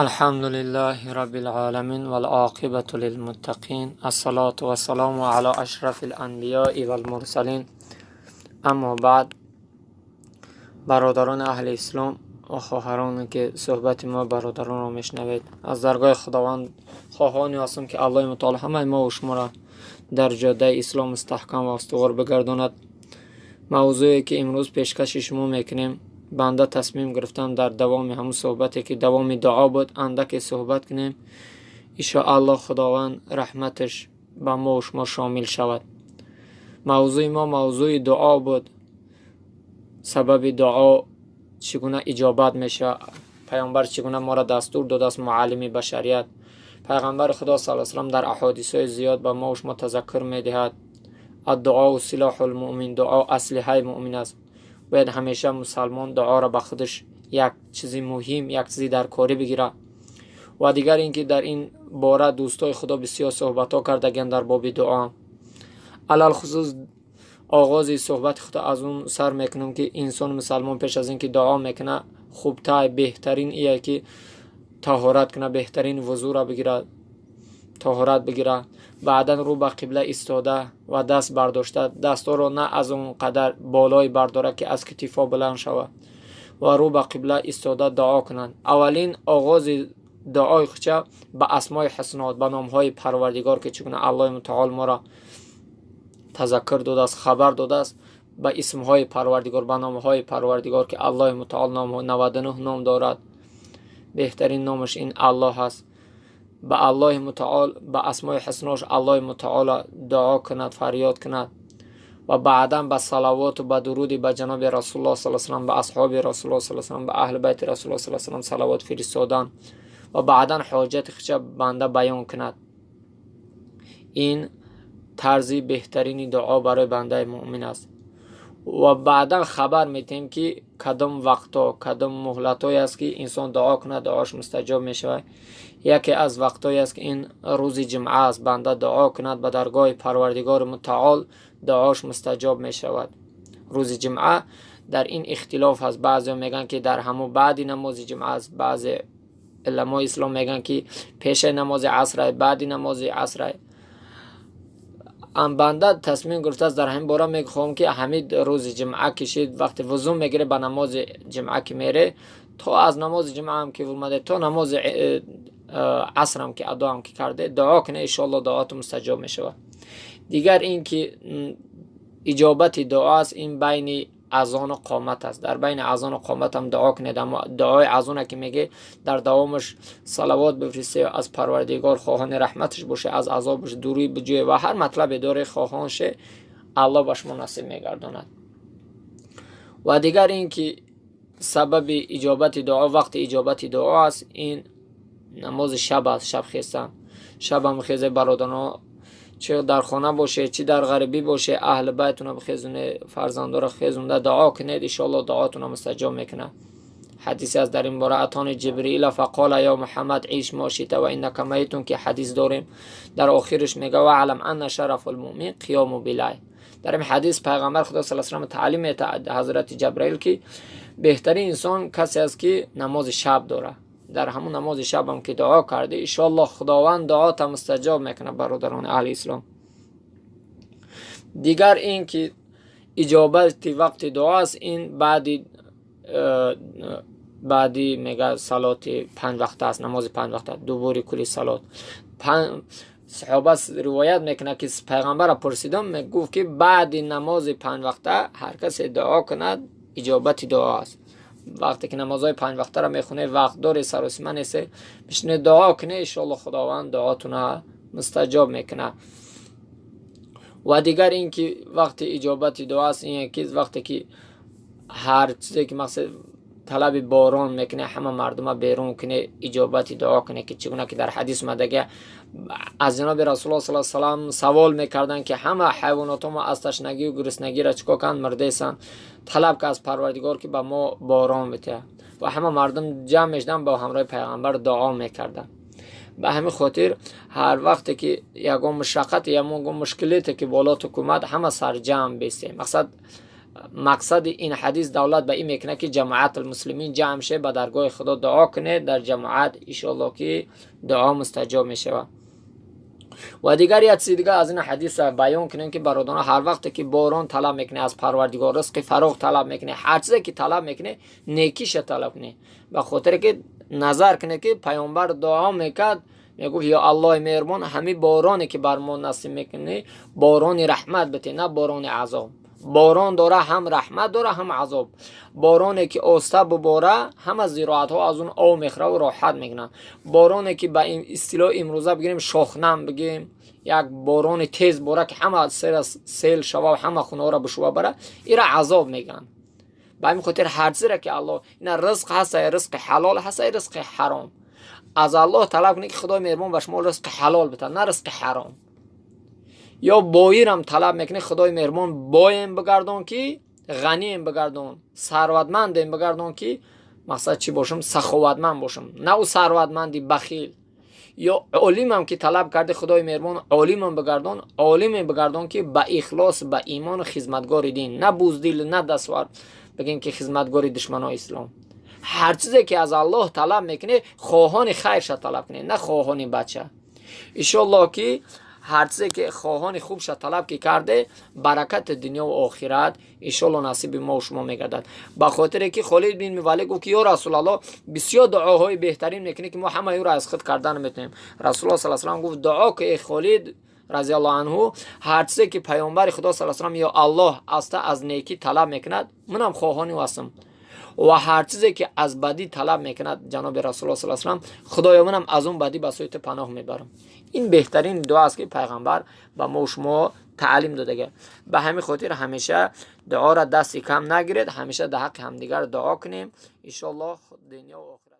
الحمد لله رب العالمين والعاقبة للمتقين، الصلاة والسلام على أشرف الأنبياء والمرسلين، أما بعد. Бародарони аҳли ислом ва хоҳароне, ки суҳбати мо бародаронро мешунавед, аз даргоҳи Худованд хоҳоне ҳастам, ки Аллоҳи мутаол ҳамаи мо шуморо дар ҷодаи ислом мустаҳкам ва устувор бигардонад. Мавзӯе, ки имрӯз пешкаши шумо мекунем, банда тасмим гирифтам, дар давоми ҳамун суҳбате, ки давоми дуо буд, андаке суҳбат кунем. Иншоаллоҳ, Худованд раҳматаш ба мо шумо шомил шавад. Мавзӯи мо мавзӯи дуо буд. Сабаби дуо чӣ гуна иҷобат мешавад, Паёмбар чӣ гуна моро дастур додааст, муаллими башарият, Пайғамбари Худо сал салам дар аҳодисҳои зиёд ба мо шумо тазаккур медиҳад: الدعاء سلاح المؤمن. Дуо аслиҳаи муъмин аст. Бояд ҳамеша мусалмон дуоро ба худаш як чизи муҳим, як чизи даркорӣ бигирад. Ва дигар ин ки дар ин бора дӯстои Худо бисёр суҳбатҳо кардагианд дар боби дуо. Алалхусус оғози суҳбати худо аз он сар мекунам, ки инсони мусалмон пеш аз ин ки дуо мекунад, хубтар, беҳтарин ие, ки таҳорат кунад, беҳтарин вузӯра бигирад, таҳорат бигирад, баъдан рӯ ба қибла истода ва даст бардошта, дастҳоро на аз он қадар болое бардорад, ки аз китифҳо баланд шавад, ва рӯ ба қибла истода дуо кунанд. Аввалин оғози дуои худша ба асмои ҳуснот, ба номҳои Парвардигор, ки чӣ гуна Аллоҳи мутаол моро тазаккур додааст, хабар додааст, ба исмҳои Парвардигор, ба номҳои Парвардигор, ки Аллоҳи мутаол 99 ном дорад, беҳтарин номаш ин Аллоҳ аст, ба Аллоҳи мутаол, ба асмои ҳуснош Аллоҳи мутаола дуо кунад, фарёд кунад ва баъдан ба салавоту ба дуруди ба ҷаноби Расулуллоҳ сал салам, ба асҳоби Расулуллоҳ сал салам, ба аҳли байти Расулуллоҳ сал салам салавот фиристодан ва баъдан ҳоҷати худша банда баён кунад. Ин тарзи беҳтарини дуо барои бандаи муъмин аст. Ва баъдан хабар медиҳем, ки кадом вақтҳо, кадом муҳлатҳое аст, ки инсон дуо кунад, дуош мустаҷоб мешавад. Яке аз вақтҳое аст, ки ин рӯзи ҷумъа аст. Банда дуо кунад ба даргоҳи Парвардигори мутаол, дуош мустаҷоб мешавад. Рӯзи ҷумъа дар ин ихтилоф ҳаст. Баъзео мегӯянд, ки дар ҳамун баъди намози ҷумъа аст, баъзе уламои ислом мегӯянд, ки пешаи намози асрай, баъди намози асрай. Банда тасмим гирифтааст, дар ҳамин бора мехоҳам, ки ҳамин рӯзи ҷумъа кишид, вақте вузӯ мегире, ба намози ҷумъа ки мере, то аз намози ҷумъаам ки омаде, то намози асрам ки адоам ки карде, дуо куне, иншоалло, дуоту мустаҷоб мешавад. Дигар ин ки иҷобати дуо аст, ин байни азону қомат аст. Дар байни азону қоматам дуо кунед. Аммо дуои азоне, ки мегӣ, дар давомаш салавот бифристе, аз Парвардигор хоҳони раҳматаш боше, аз азобаш дурӣ биҷӯе ва ҳар матлабе дорӣ, хоҳон ше, Аллоҳ ба шумо насиб мегардонад. Ва дигар ин ки сабаби иҷобати дуо, вақти иҷобати дуо аст, ин намози шаб аст, шаб хестан. Шабам хезе, бародарон, чӣ дар хона боше, чӣ дар ғарибӣ боше, аҳли байтуна бихезоне, фарзандоро хезонда дуо кунед, иншоалло, дуотуна мустаҷоб мекунад. Ҳадисе аст дар ин бора: أتاني جبريل فقال يا محمد عش ما شئت فإنك ميت, ки ҳадис дорем. Дар охираш мега: واعلم أن شرف المؤمن قيامه بالليل. Дар ин ҳадис Пайғамбар Худо сал салам таълим метаҳад ҳазрати Ҷабраил, ки беҳтарин инсон касе аст, ки намози шаб дорад. Дар ҳамун намози шабам ки дуо кардӣ, иншоаллоҳ, Худованд дуота мустаҷоб мекунад, бародарони аҳли ислом. Дигар ин ки иҷобати вақти дуо аст, ин баъди мега салоти панҷвақта аст, намози панҷвақта, دبر كل صلاة. Саҳоба ривоят мекунад, ки Пайғамбарро пурсидам, мегуфт, ки баъди намози панҷвақта ҳар касе дуо кунад, иҷобати дуо аст. Вақте ки намозҳои панҷвақтаро мехонед, вақт доред, саросима несте, бишинед, дуо кунед, иншоалло, Худованд дуотуна мустаҷоб мекунад. Ва дигар ин ки вақти иҷобати дуо аст, ин ки вақте ки ҳар чизе ки мақсад талаби борон мекунед, ҳама мардума берун кунед, иҷобати дуо кунед, ки чӣ гуна ки дар ҳадис омадага, аз ҷаноби Расулулло сал салам савол мекарданд, ки ҳама ҳайвонотҳо мо аз ташнагию гуруснагиро чӣ кор кунанд, мурдесанд, талаб ка аз Парвардигор, ки ба мо борон битиҳад. Ва ҳама мардум ҷамъ мешуданд, бо ҳамроҳи Пайғамбар дуо мекарданд. Ба ҳамин хотир ҳар вақте ки ягон мушаққат, ягон мушкилете ки боло ҳукумат, ҳама сарҷамъ бестем, мақсад. Мақсади ин ҳадис давлат ба ин мекунад, ки ҷамоат муслимин ҷамъ ше, ба даргоҳи Худо дуо кунед дар ҷамоат, иншоалло, ки дуо мустаҷоб мешавад. Ва дигар як чизи дигар аз ин ҳадис баён кунем, ки бародарон, ҳар вақте ки борон талаб мекунӣ, аз Парвардигор ризқи фароғ талаб мекунӣ, ҳар чизе ки талаб мекунӣ, некиша талаб кунӣ. Ба хотире ки назар кунед, ки паёмбар дуо мекард, мегуфт: «Ё Аллоҳи меҳрубон, ҳамин бороне ки бар мо насиб мекунӣ, борони раҳмат бите, на борони азоб». Борон дора ҳам раҳмат дора, ҳам азоб. Бороне ки оста бубора, ҳама зироатҳо аз он об мехӯраву роҳат мекунанд. Бороне ки ба истилоҳ имрӯза бигирем, шохнам бигем, як борони тез бора, ки ҳама сел шава, ҳама хонаҳоро бишува бара, ира азоб мегӯянд. Ба ҳамин хотир ҳар чизере ки Аллоҳ ина ризқ ҳаста, ризқи ҳалол ҳаста, ризқи ҳаром, аз Аллоҳ талаб кунед, ки Худои меҳрубон ба шумо ризқи ҳалол бита, на ризқи ҳаром. Ё боирам талаб мекунӣ, Худои меҳрубон, боем бигардон, ки ғанием бигардон, сарватмандем бигардон, ки мақсад чӣ бошам, саховатманд бошам, на ӯ сарватманди бахил. Ё олимам ки талаб карди, Худои меҳрубон, олимам бигардон, олиме бигардон, ки ба ихлос, ба имону хизматгори дин, на буздил, на даствар бигем, ки хизматгори душманои ислом. Ҳар чизе ки аз Аллоҳ талаб мекунӣ, хоҳони хайрша талаб кунӣ, на хоҳони бача. Иншоаллоҳ, ки ҳар чизе ки хоҳони хубша талаб ки карде, баракати дунёву охират иншоалло насиби мо шумо мегардад. Ба хотире ки Холид бин Валид гуфт, ки: «Ё Расулаллоҳ, бисёр дуоҳои беҳтарин мекунӣ, ки мо ҳамаи ӯро аз худ карда наметавонем». Расулуллоҳ саллаллоҳу алайҳи васаллам гуфт: «Дуо ки, эй Холид разиаллоҳу анҳу, ҳар чизе ки паёмбари Худо саллаллоҳу алайҳи васаллам ё Аллоҳ аз та аз некӣ талаб мекунад, манам хоҳони ӯ ҳастам, ва ҳар чизе ки аз бадӣ талаб мекунад ҷаноби Расулуллоҳ саллаллоҳу алайҳи васаллам, Худоё, манам аз он бадӣ ба сӯи ту паноҳ мебарам». Ин беҳтарин дуо аст, ки пайғамбар ба мо шумо таълим додага. Ба ҳамин хотир ҳамеша дуоро дасти кам нагиред, ҳамеша дар ҳаққи ҳамдигар дуо кунем, иншоаллоҳ, дунё охират.